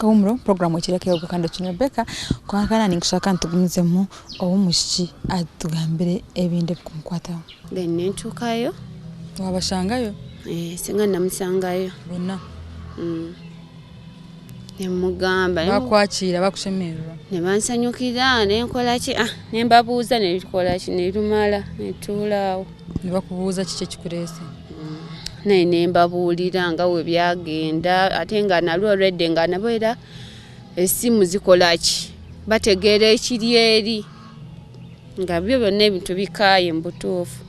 Akahumuro program ekireke yoga kandi kino Rebecca kwakana ninkushaka ntugumizemu ow'omwishiki atugambire ebindi ebikumukwataho. Then nentuukayo. Wabashangayo? Eh, singa namusangayo. Bonna? Nemugamba. Bakwakiira, bakushemererwa? Ne bansanyukira, nenkola ki, ah, nembabuuza netukola ki, netumala netuula awo. Ne bakubuuza kiki ekikureese? Naye nembabuulira nga we byagenda, ate nga nalwo already nga nabo era essimu zikola ki, bategeera ekiri eri, nga byo byonna ebintu bikaaye mu butuufu.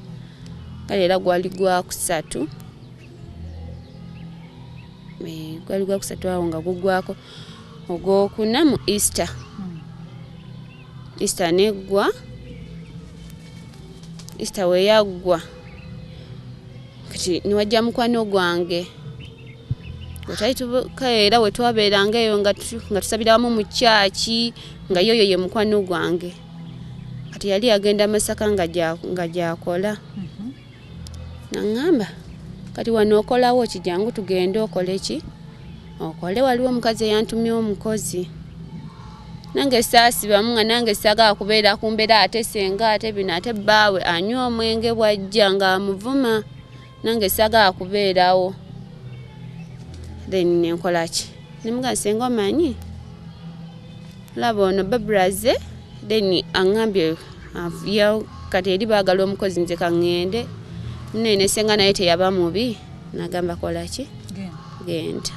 Kale era gwali gwakusatu. Gwali gwakusatu awo nga gugwako ogwokuna mu Easter. Easter neggwa, Easter we yaggwa kati niwajja mukwano gwange era we twabeeranga eyo nga tusabira wamu mu kyaki, nga yoyo ye mukwano gwange. Kati yali agenda Masaka nga gy'akola. Naŋŋamba kati wano okolawo ki, jangu tugende okole ki, okole. Waliwo omukazi eyantumye omukozi, nange saasibamu nga nange saagala kubeera ku mbeera ate senga ate bino ate bbaawe anywa omwenge bw'ajja ng'amuvuma, nange saagala kubeerawo. Then nenkola ki, nemugamba senga omanyi laba ono Barbara, then aŋŋambye kati eri baagala omukozi nze kaŋŋende. Nene senga naye teyaba mubi, nagamba kola ki, genda.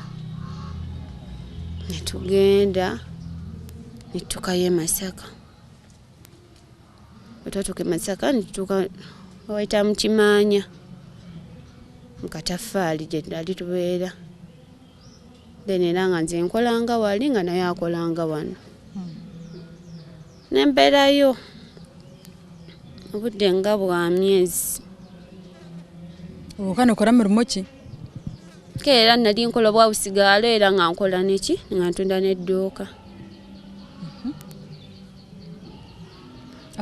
Netugenda netutuukayo e Masaka. Bwe twatuuka e Masaka netutuuka wayita mu Kimaanya mu Kataffaali gye twali tubeera. Then era nga nze nkolanga wali nga naye akolanga wano. Nembeerayo obudde nga bwa myezi. Okana okola mirimo ki? Era nali nkola obwa busigaalo era nga nkola neki, nga ntunda n'edduuka.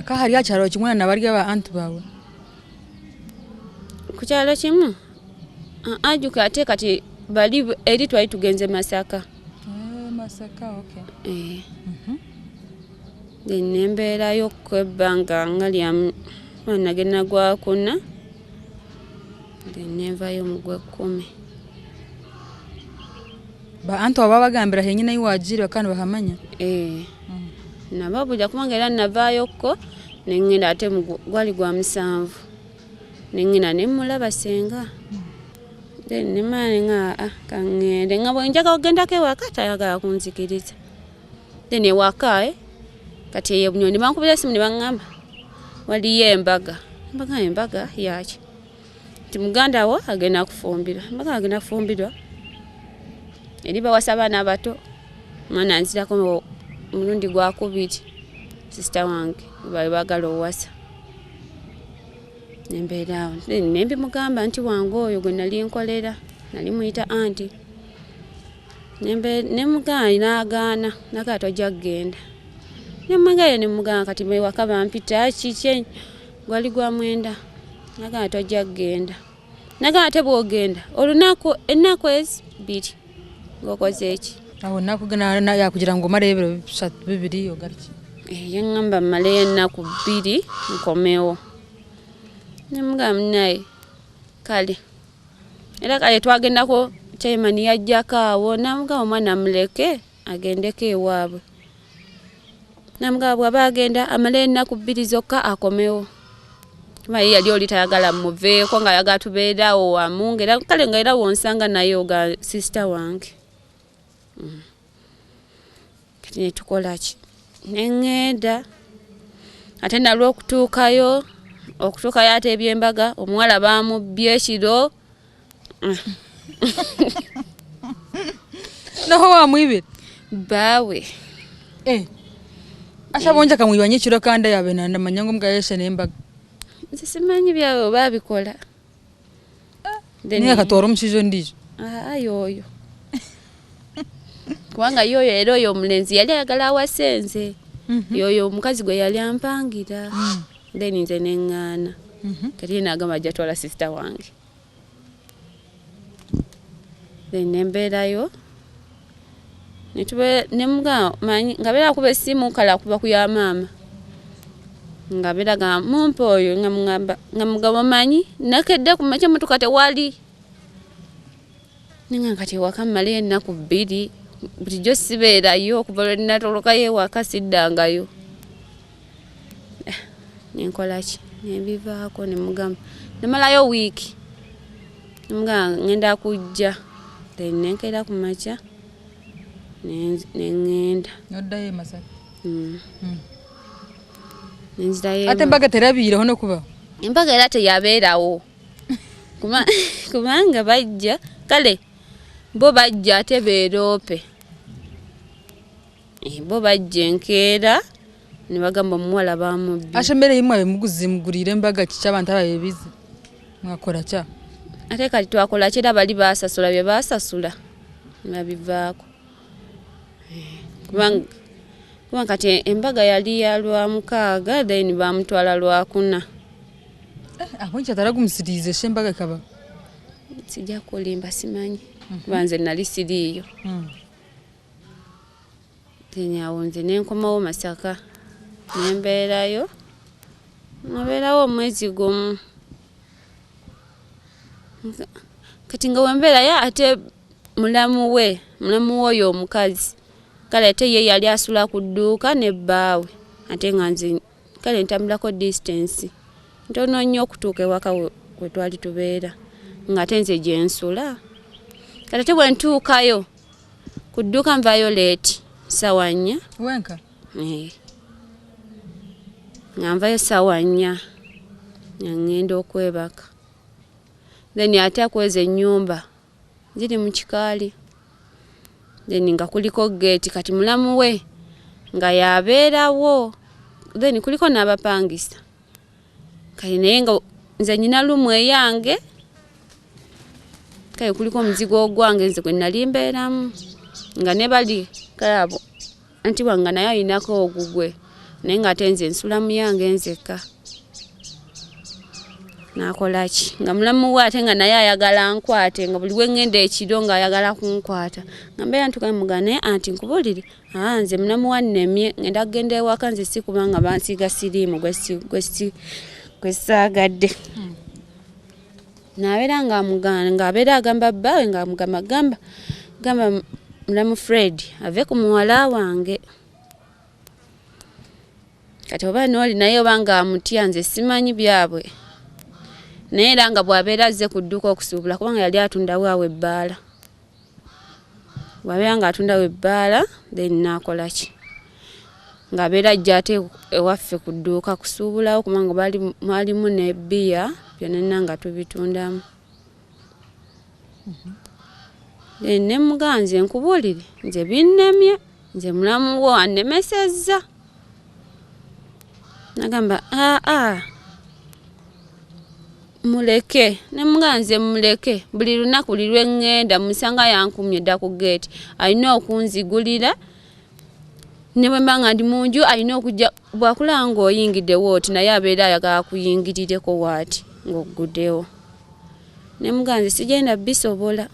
Akahari akyalo kimwe na bari aba anti bawe? Ku kyalo kimu? Ajuka ate kati bali eri twali tugenze Masaka. Masaka, okay. Then nembeerayo ebbanga nga lya nagenda gwakuna, then nenvayo mu gw'ekkumi. Ba anti baba bagambira henyine ayi wagiire kandi bahamanya? Nababuulira kubanga era navaayokko ne ŋŋenda ate gwali gwa 7 ne ŋŋenda ne mmulaba senga. Then ne mmala ne ŋŋamba ka ŋŋende, nga bwe njagala okugendako ewaka tayagala kunzikiriza. Then ewaka kati eyo Bunyonyi ne bankubira essimu ne baŋŋamba waliyo embaga. Embaga, embaga yaki? Nti muganda wo agenda kufumbirwa. Embaga agenda kufumbirwa, eri bawasa abaana abato. Omwana nzirako mulundi gwakubiri, sisita wange bali baagala owasa. Nembeera awo ne mbimugamba nti wange oyo gwe nali nkolera, nali muyita anti. Nemugamba n'agaana, n'agaana tojja kugenda. Nemwegayo ne mugamba kati ewaka bampita kiki, gwali gwa 9, n'agaana tojja kugenda. N'agaana ate bw'ogenda olunaku ennaku ezi 2 ng'okoze ki? Awo nakugenda yakugira ngu omaleyo ebiro 3 2 ogaruke. Yaŋŋamba mmaleyo ennaku 2 nkomewo. Ne mugamba naye kale. Era kale twagendako chairman yajjako awo n'amugamba omwana muleke agendeko ewaabwe. N'amugamba bw'aba agenda amaleyo ennaku 2 zokka akomewo. Kuba ye yali oli tayagala mmuveeko ng'ayagala tubeere awo wamu, ng'era kale nga era w'onsanga naye oga sisita wange. Kati ne tukola ki? Ne ŋŋenda. Ate nalwo okutuukayo, okutuukayo ate eby'embaga omuwala baamubbye ekiro. Naho wamwibire? Bbaawe. Ashabonje akamwiba nyekiro kandi yabe nandamanya ngo mugayeshe n'embaga. Nze simanyi byawe babikola. Niye akatwara omushaija ondiijo? Yoyo. Kubanga yoyo era oyo omulenzi yali ayagala awase nze. Yoyo omukazi gwe yali ampangira. Then nze ne ŋŋaana. Kati ye n'agamba ajja twala sisita wange. Then ne mbeerayo. Nemugamba manyi nga beera akuba essimu kale akuba ku ya maama nga beera gamba mumpe oyo, nga mugamba nga mugamba manyi nakedde ku makya emmotoka tewali, nenga kati ewaka mmalayo ennaku 2, bulijjo sibeerayo okuva lwe natolokayo ewaka siddangayo. Nenkola ki, nembivaako nemugamba nemalayo wiiki, nemugamba ngenda kujja, then nenkeera ku makya neŋŋenda. Noddayo e Masaka? Nenzirayo. Ate embaga terabiireho nokuba? Embaga era teyabeerawo kubanga bajja kale bo bajja ate beeroope, bo bajja enkeera ne bagamba omuwala bamubbye. Ate emmere yimwe mugulire embaga kiki abantu ababizi mwakola kya? Ate kati twakola ki, era bali baasasula bye baasasula ne babivaako. Kubanga kati embaga yali ya Lwamukaaga, then bamutwala Lwakuna. Abo nkyataragumusiriize she embaga ekaba? Sijja kulimba, simanyi kuba nze nali siriiyo. Then awo nze nenkomawo Masaka nembeerayo, nabeerawo omwezi gumu. Kati nga wembeerayo ate mulamu we oyo omukazi kale ate ye yali asula ku dduuka ne bbaawe, ate nga nze kale ntambulako distance ntono nnyo okutuuka ewaka we twali tubeera, ng'ate nze gye nsula. Kati ate bwe ntuukayo ku dduuka nvaayo leeti 4:00. Wenka? Nga nvayo 4:00 nga ŋŋenda okwebaka, then ate akweza ennyumba ziri mu kikaali, then nga kuliko geeti, kati mulamu we nga yabeerawo, then kuliko n'abapangisa. Kale naye nga nze nnyina lumu eyange, kale kuliko omuzigo ogwange nze gwe nali mbeeramu, nga ne bali kale abo anti wange naye alinako ogugwe, naye ng'ate nze nsula mu yange nzekka. Nakola ki nga mulamu we ate nga naye ayagala nkwate, nga buli we ŋŋenda ekiro ng'ayagala kunkwata, nga mbeera ntuuka nemugamba naye anti nkubuulire, nze mulamu wa nnemye ŋŋenda kugenda ewaka, nze si kubanga bansiiga siriimu gwe saagadde. Nabeera ng'abeera agamba bbaawe, ng'amugamba gamba gamba mulamu Fred ave ku muwala wange. Kati oba n'oli naye oba ng'amutya nze simanyi byabwe, naye era nga bw'abeera azze ku dduuka okusuubula, kubanga yali atundawo awo ebbaala, bw'abeera ng'atundawo ebbaala then n'akola ki, ng'abeera ajja ate ewaffe ku dduuka kusuubulawo, kubanga mwalimu ne bbiya byonna nga tubitundamu. Then ne mugamba nze nkubuulire, nze binnemye, nze mulamu wo annemesezza. Nagamba aa muleke, ne mugamba nze muleke, buli lunaku buli lwe ŋŋenda musanga yankumye dda ku geeti, alina okunzigulira, ne bwe mba nga ndi mu nju alina okujja, bw'akulaba ng'oyingiddewo oti naye abeera ayagala kuyingirireko waati ng'ogguddewo. Ne mugamba nze sigenda bisobola,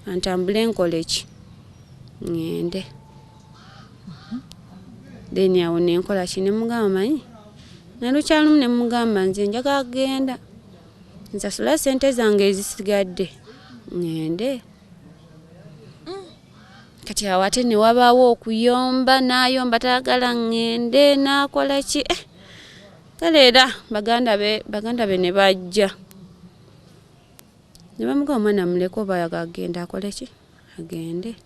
antambule nkole ki, ŋŋende. Then awo ne nkola ki, ne mugamba manyi nalukyalumu, ne mugamba nze njagala kugenda, nsasula ssente zange ezisigadde ŋŋende. Kati awo ate ne wabaawo okuyomba, n'ayomba tayagala ŋŋende, n'akola ki, kale era baganda be ne bajja ne bamugamba omwana muleke oba ayagala kugenda akole ki, agende.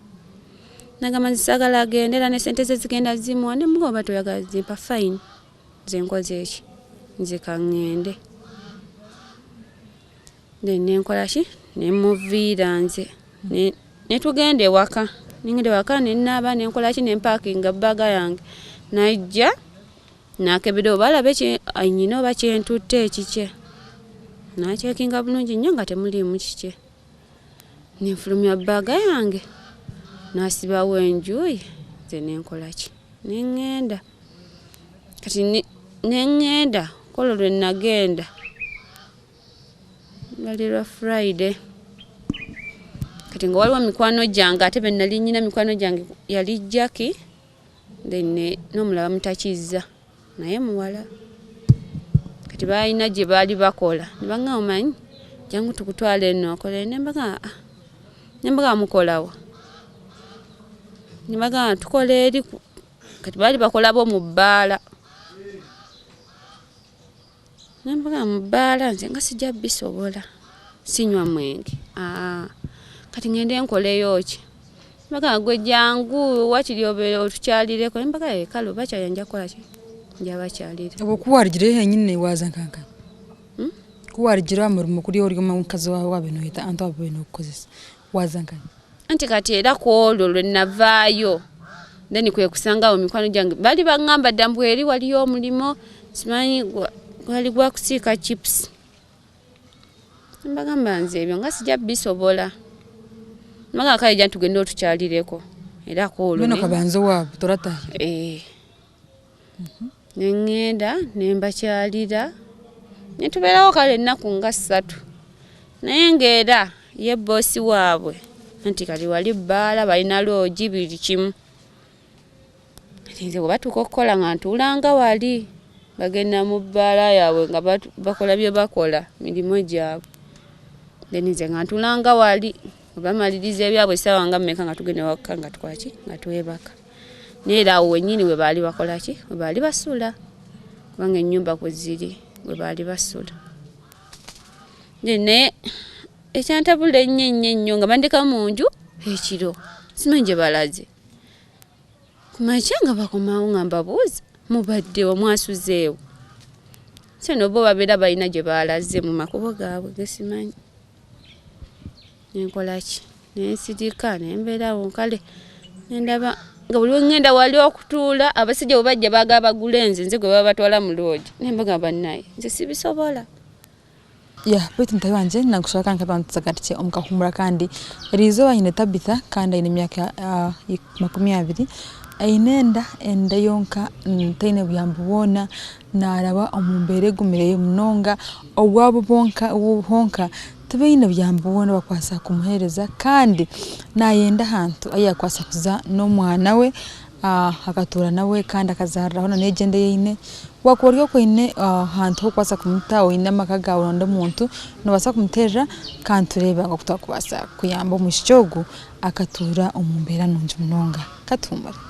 Nagamba nze saagala agende, era ne ssente ze zigenda zimuwa, ne mugamba oba toyagala zimpa fine, nze nkoze ki, nze ka ŋŋende. Then ne nkola ki, ne muviira nze ne tugenda ewaka, ne ngenda ewaka ne nnaaba ne nkola ki, ne mpaakinga bbaaga yange, n'ajja n'akebera oba alabe nnyina oba kye ntutte ekikye, n'akyekinga bulungi nnyo nga temuliimu kikye. Ne nfulumya bbaaga yange, n'asibawo enju ye, nze ne nkola ki, ne ŋŋenda. Kati ne ŋŋenda, kwolwo lwe nagenda lwali lwa Friday. Kati nga waliwo mikwano gyange ate be nali nnyina, mikwano gyange yali Jackie, then n'omulala mutakizza naye muwala. Kati balina gye baali bakola ne baŋŋamba, omanyi jangu tukutwala eno okole. Ne mbagamba, ah, ne mbagamba mukolawa? Ne bagamba tukola eri. Kati baali bakola bo mu bbaala. Ne mbagamba mu bbaala nze nga sijja bisobola, sinywa mwenge. Aa, kati ngende nkoleyo ki? Bagamba gwe jangu wakiri obeere otukyalireko. Ne mbagamba kale obakyalira nja kukola ki, nja bakyalira. Obwo ku warugire henyine waza nkanka? Ku warugire aha murimo kuri ori omukazi wawe wabe noyeta anti wabe nokukozesa waza nkanka? Anti kati era ku olwo lwe navaayo, then kwe kusangawo mikwano gyange bali baŋŋamba dda mbu eri waliyo omulimo, simanyi gwali gwa kusiika chips. Mbagamba nze ebyo nga sijja bisobola. Mbagamba kale jja tugende otukyalireko. Era ku olwo mbwenu okabanza owaabo toratahire? Eh. Ne ŋŋenda ne mbakyalira ne tubeerawo kale ennaku nga 3, naye ng'era ye bboosi waabwe, anti kati wali bbaala, balina loogi, buli kimu. Kati nze bwe batuuka okukola nga ntuulanga wali, bagenda mu bbaala yaabwe nga bakola bye bakola, mirimu gyabwe, then nze nga ntuulanga wali. Bwe bamaliriza ebyabwe essaawa nga mmeka nga tugenda waka nga tukola ki, nga twebaka. Naye era awo wennyini we baali bakola ki, we baali basula, kubanga ennyumba kwe ziri we baali basula. Naye ekyantabula ennyo ennyo ennyo nga bandeka mu nju ekiro, simanyi gye balaze. Ku makya nga bakomawo nga mbabuuza, mubaddewa, mwasuzeewo? So no bo babeera balina gye balaze mu makubo gaabwe gesimanyi. Nenkola ki, nensirika nembeerawo. Kale nendaba nga buli lwe ŋŋenda wali okutuula, abasajja bwe bajja baagala bagule nze, nze gwe baba batwala mu loogi. Ne mbagamba bannaye nze sibisobola. Ya, baitu mutahi wangye nakushaba kandi nkatandika omu kahumura. Kandi eriizooba nyine Tabitha, kandi aine emyaka 20, aine enda, enda yonka, taine buyambi bwona, naaraba omu mbeera egumire munonga. Owaabo bonka honka tibaine buyambi bwona bakubaasa kumuheereza, kandi naayenda ahantu ahu yaakubaasa kuza n'omwana we akatuura nawe kandi akazaariraho n'egyo enda ei aine. Waakuba ori okwe oine ahantu h'okubaasa kumuta, oine amaka gaawe orikuronda omuntu, noobaasa kumuteerera kandi tureebe oku twakubaasa kuyamba omwishiki ogu akatuura omu mbeera nungi munonga. Katuhuumure.